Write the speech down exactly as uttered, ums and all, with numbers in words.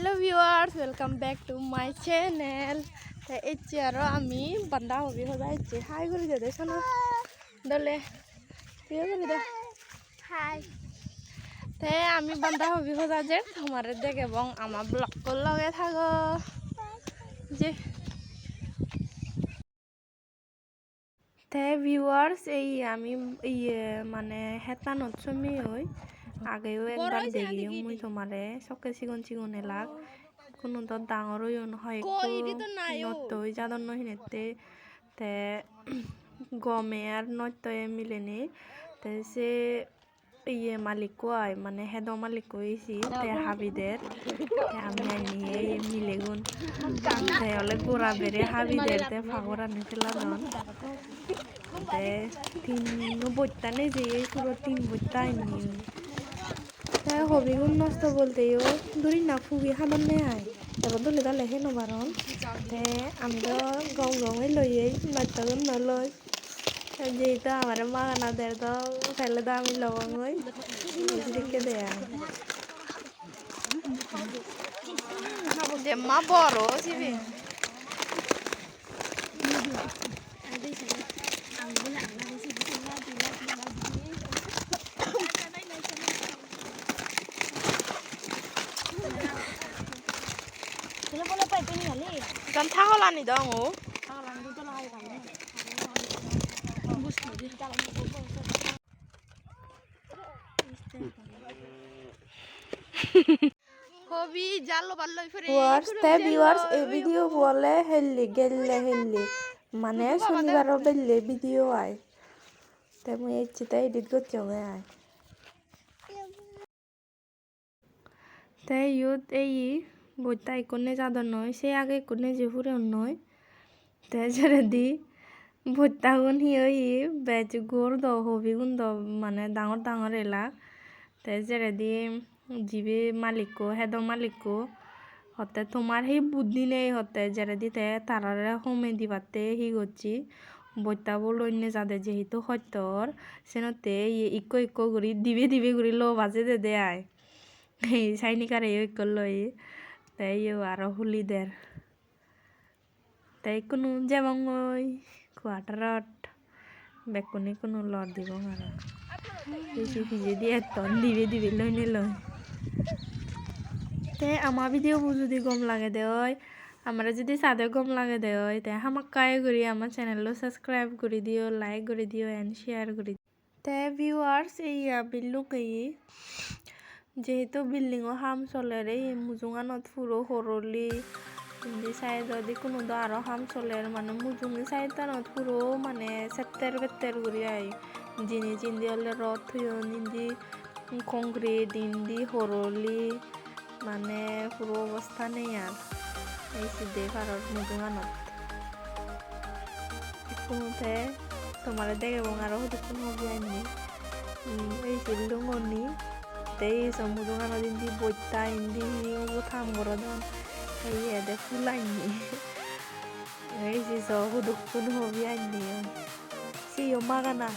Hello viewers, welcome back to my channel. Te ecche aro ami banda hobi hoja ecche. Hi guri de de sono. Dole. Hi guri de. Hi. Te ami banda hobi hoja jer tomare degebong, ama vlog-ko loge thago. Je. Te viewers, ei ami iye mane hettanot someyoi, ageyo ekbar degeyong mui tomare, sokke sigon sigon elak. Ikkunu do dangor oyon, hoyekko nosto oi jadon noi hinette, te gome ar nosto oye milenei. Te se iye malikko ai, mane hedo malikko isi, te habi der. Te ami anni ei milegun, te ole gora bere habi der, te pagorani peladon. Te tinno bosta nejeye, puro tin bosta anni. Te hobigun nosto bolteyo duri na pugi hadonne ai. Ebo dole dale hei no paron. Te ami do gom gom oi loyei, nostogun no loi. Te jehetu amare magana der do, pele do ami lobongoi. Sedokke de ai. Jemma bor o sibe. Ekkan thagolan dong o. Hobi jalo balloi pore. Viewers, te viewers, ei video bo ole helli, gelle helli. Mane sonibaro belle video ai. Te mui ecche te edit gocchonge ai. Te iyot ei bosta ekko nejadonnoi, se age ekko neje puronnoi. Te jeredi bostagun hi oye, bej ghor do, hobigun do mane dangor dangor elak. Te jeredi jibe malikko, hedo malikko, hotte tomar hi buddhi nei, hotte jeredi te tarare home dibatte hi gocche, bosta bo loi nejade jehetu hottor, senotte ye ikko ikko guri dibe dibe guri lo baje dede ai. Ei saini kareyo ikko loi, te iyo aro huli der. Te ikkunu jebongoi quarterot, bekkune ikkunu lor dibong aro. Ei se pijedi etton dibe dibe loinei loi. Te ama video bo judi gom lagede oi, amare judi sade gom lagede oi, te hamakkai guri ama channel-o subscribe guri diyo, like guri diyo and share guri diyo. Te viewers, ei ami lungeye, jehetu building-o ham soler, ei mujunganot puro horoli, indi side-odi ikkunu do aro ham soler, mane mujungi side-anot puro mane setter better guri ai, jinis indi ole rod toyon, indi concrete, indi horoli, mane puro obosta nei ar. Ei se de paror mujunganot. Ikkunu te tomare degebong aro hudukkun hobi anni. Hmm, ei se lungoni. Te ei se mujunganot indi bosta, indi hi ubot ham gorodon. Ei ye de pul anni. Ei se so hudukkun hobi anni. Siyo magana.